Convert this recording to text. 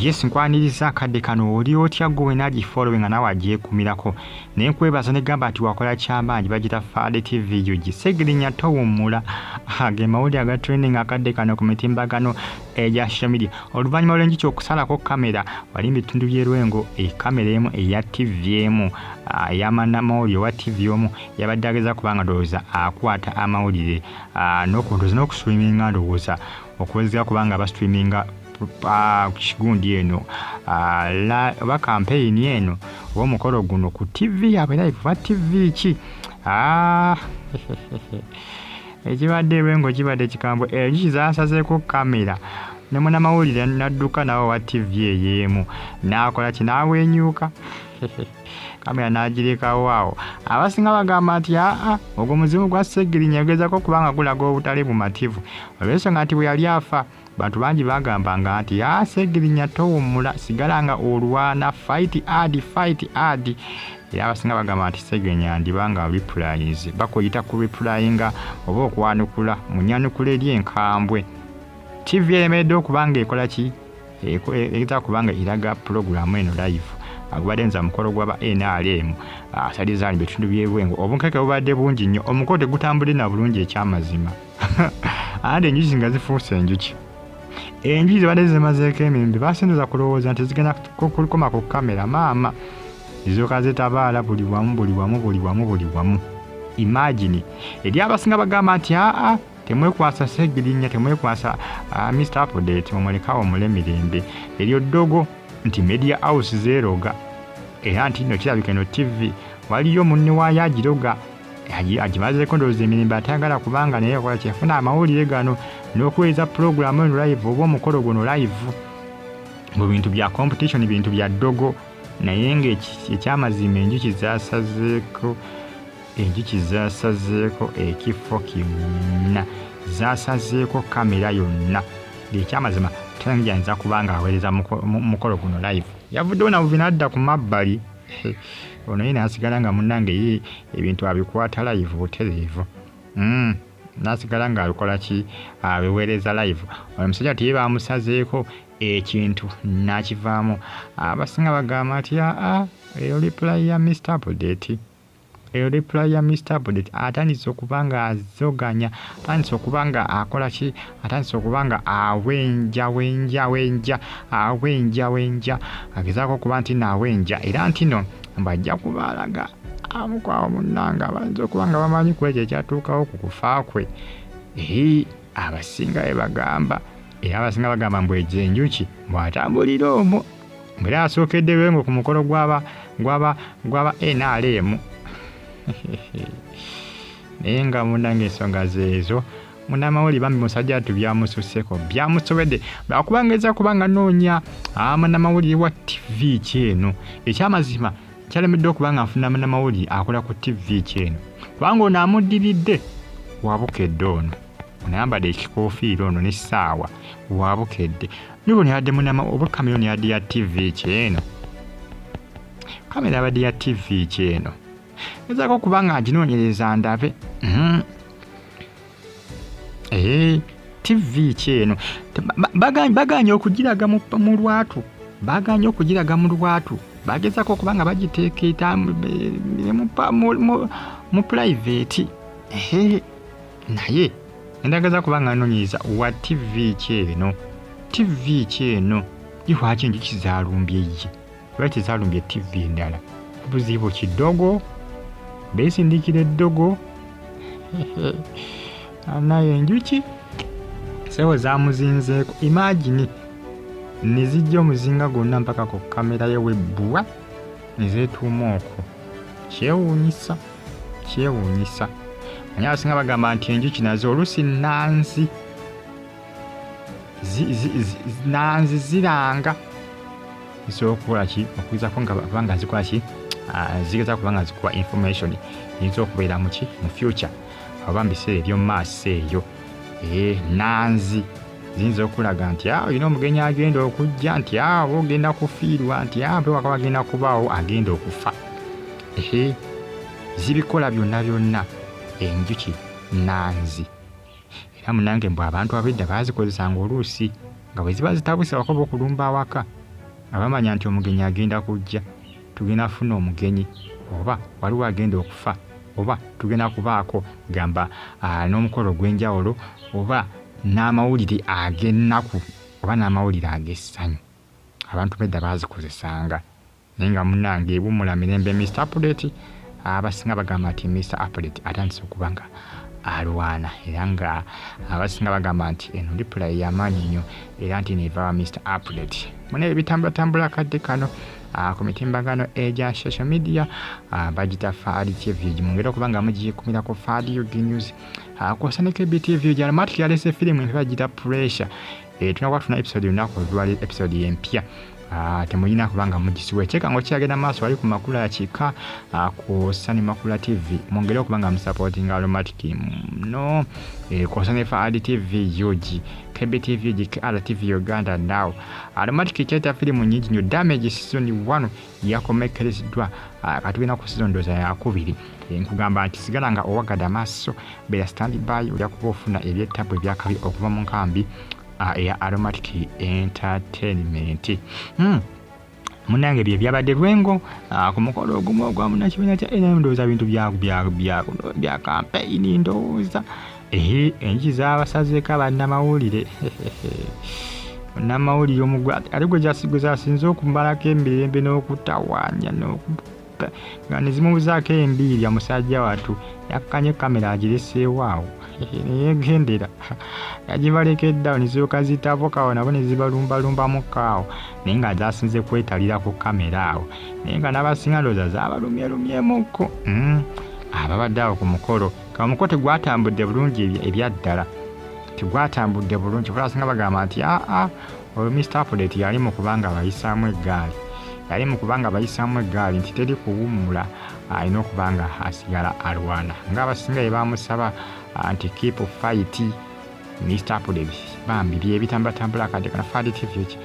Yes, nkwaniriza akadde kano. Oli otya gwe wena agifollowinga naawe agyekumirako? Naye nkwebaza negamba nti wakola kyamaanyi. Bagita Faade TV UG. Segirinya towummula. Ge mawulire aga trending akadde kano ku mitimbagano egya social media. Oluvannyuma lw'enjuki okusalako kamera wali mu bitundu by'e Lwengo, kamera emu eya TV emu ey'amannamawulire owa TV omu yabadde ageza kubanga ndowooza akwata amawulire n'okulowooza n'okuswiminga, ndowooza okuwezera kubanga abastreaminga kigundi eno oba kampeyini eno oba omukolo guno ku TV yaabwe live. Oba TV ki ekibadde Lwengo kibadde kikambwe. Enjuki zasazeeko kamera ne munnamawulire n'adduka nawe owa TV eyeemu n'akola ki, n'awenyuuka kamera n'agirekawo awo. Abasinga bagamba nti aa, ogwo muzimu gwa Segirinya ogezako kubanga gulaga obutali bumativu, olw'ensonga nti bwe yali afa bantu bangi bagambanga nti aa, Segirinya towummula, sigala nga olwana, fight hard, fight hard. Era abasinga bagamba nti Segirinya ndibanga replies bakuyita ku replyinga oba okwanukula mu nyanukula eri enkambwe. TV eremeddwe okuba nga ekola ki, egeza kubanga eraga pulogulaamu eno live. Agubadde nza mukolo gw'aba NRM asalizaali mu bitundu by'e Lwengo. Obunkeke bubadde bungi nnyo, omukolo tegutambudde na bulungi ekyamazima. Ate enjuki nga zifuuse enjuki, enjuki zibadde zimazeeko emirembe, basinza kulowooza nti zigenda kukoma ku kamera, maama zizooka zitabaala buli wamu, buli wamu, buli wamu, buli wamu. Imagine, eri abasinga bagamba nti aa, temwekwasa Segirinya, temwekwasa Mr Update, mumulekawo mule mirembe. Eryo ddogo nti media house zeeroga, era nti nno kirabika eno TV waliyo munne waayo agiroga, agimazeeko ndowooza emirembe, atayagala kubanga naye akola kyefuna amawulire gano n'okuweereza pulogulaamu eno live oba omukolo guno live mu bintu bya competition, bintu bya ddogo. Naye ng'ekyamazima enjuki zasazeeko, enjuki zasazeeko ekifo kyonna, zasazeeko kamera yonna. Ng'ekyamazima tayinza kuba nga aweereza mukolo guno live. Yavuddewo nabuvi n'adda ku mabbali. Ono ye n'asigala nga munnange ye ebintu abikwata live butereevu, n'asigala ng'abikola ki, abiweereza live. Ono omusajja tiye bamusazeeko ekintu n'akivaamu. Abasinga bagamba nti aa, eyo reply ya Mr Update, eyo reply ya Mr Update. Atandise okuba nga azoganya, atandise okuba nga akola ki, atandise okuba nga awenja wenja wenja awenja wenja, agezaako okuba nti naawenja, era nti no mbajja kubalaga amu kwawo munnange abayinza okuba nga bamanyi ku ekyo ekyatuukawo ku kufa kwe. Abasinga be bagamba, era abasinga bagamba mbu ezo enjuki bw'atambulira omwo era asookedde Lwengo ku mukolo gwaba gwaba gwaba NRM. Naye nga munnange ensonga zeezo, munnamawulire bambi musajja atu byamususseko, byamusobedde, lwakuba ngeza kuba nga noonya munnamawulire wa TV ki eno. Ekyamazima kyalemeddwa okuba nga nfuna munnamawulire akola ku TV ki eno, kubanga ono amuddiridde wabukedde, ono onayambadde ekikoofiira ono n'essaawa wabukedde, nibo yadde munama oba kamera ono yadde ya TV ki eno, kamera abadde ya TV ki eno. Gezaako okuba nga nginoonyereza ndabe TV ki eno. Baganye okugiraga mu lwatu, baganye okugiraga mu lwatu, bagezaako okuba nga bagiteekeeta mu private. Naye endagaza kuba nga nnoonyereza wa TV ki eno, TV ki eno, lwaki enjuki zalumbye ye, lwaki tezalumbye TV endala? Buzibu kiddogo, beesindikira eddogo. Naye enjuki sewo zamuzinzeeko, imagine, ne zijja omuzinga gwonna mpaka ku kamera ye webbwa ne zeetuuma okwo. Kyewuunyisa, kyewuunyisa. Naye abasinga bagamba nti enjuki nazo oluusi nanzi nanzi ziranga, zisobola okukola ki, okugezako nga kubanga zikola ki, zigeza kuba nga zikuwa information eyinza okubeera muki mu future oba mu biseera eby'omu maaso eyo. Nanzi ziyinza okulaga nti olina omugenyi agenda okujja, nti oba ogenda kufiirwa, nti mpe waka wagenda kubaawo agenda okufa. Zibikola byonna byonna enjuki nanzi. Era munange mbw abantu ab'edda baazikozesanga oluusi nga bwe ziba zitabuse waka oba okulumba awaka. Abamanya nti omugenyi agenda kujja, tugenda funa omugenyi, oba waliwo agenda okufa, oba tugenda kubaako gamba n'omukolo ogw'enjawulo, oba n'amawulire ag'ennaku, oba n'amawulire ag'essanyu. Abantu bedda baazikozesanga. Naye nga munnange ewummula mirembe Mr Update. Abasinga bagamba nti Mr Update atandise okuba nga alwana, era nga abasinga bagamba nti eno reply y'amaanyi nnyo, era nti neva wa Mr Update. Mune ebitambulatambula akadde kano ku mitimbagano egya social media, bagita Fahad TV, mwongere okuba nga mugikumirako Fahad UG News, kwosa ne KBTV. Aromatic yaleese firimu empya bagita Pressure. Tunakuba tuna episode olunaku olwali episode empya, temulina kubanga mugisiwa. Ekyekango kyagenda maaso wali ku Makula ya Kika, kwosa ne Makula TV. Mwongere okuba nga musupportinga Aromatic no, kwosa ne Fahad TV UG, KBTV UG, KRTV Uganda. Now Aromatic kyeta firimu nyingi nnyo. Damage season 1 yakomekkerezeddwa, katugenda ku season ndowooza yakubiri. Nkugamba nti sigala nga owagadde amaaso, beera stand by, ojja kuba ofuna ebyettabu ebyakabi okuva mu nkambi eya Aromatic Entertainment. Munnange bye byabadde Lwengo ku mukolo ogumu ogwa munnakibiina kya NRM, ndowooza bintu bya kampeyini, ndowooza enjuki zaabasazeeko abannamawulire. Munnamawulire omugwa ate gwe zasinze okumalako emirembe n'okutawaanya nga ne zimubuzaako embiirya. Musajja wattu yakkanye kamera agireseewo awo neyegendera, yagibalekedde awo, neziryoka zitabuka awo nabo ne zibalumbalumbamuko awo, naye nga zasinze kwetalira ku kamera awo, naye nga n'abasinga ndowooza zaabalumyelumyemuko ababadde awo ku mukolo. Ka omukolo tegwatambudde bulungi, ebyaddala tegwatambudde bulungi, kuba abasinga bagamba nti aa oyo Mr Update yali mu kubanga abayisaamu eggaali, yali mu kubanga abayisaamu eggaali, nti teri kuwummula, alina okuba nga asigala alwana, ng'abasinga bye bamusaba nti keep fight, Mr Update. Bambi bye bitambulatambula akadde kano. Fahad TV ki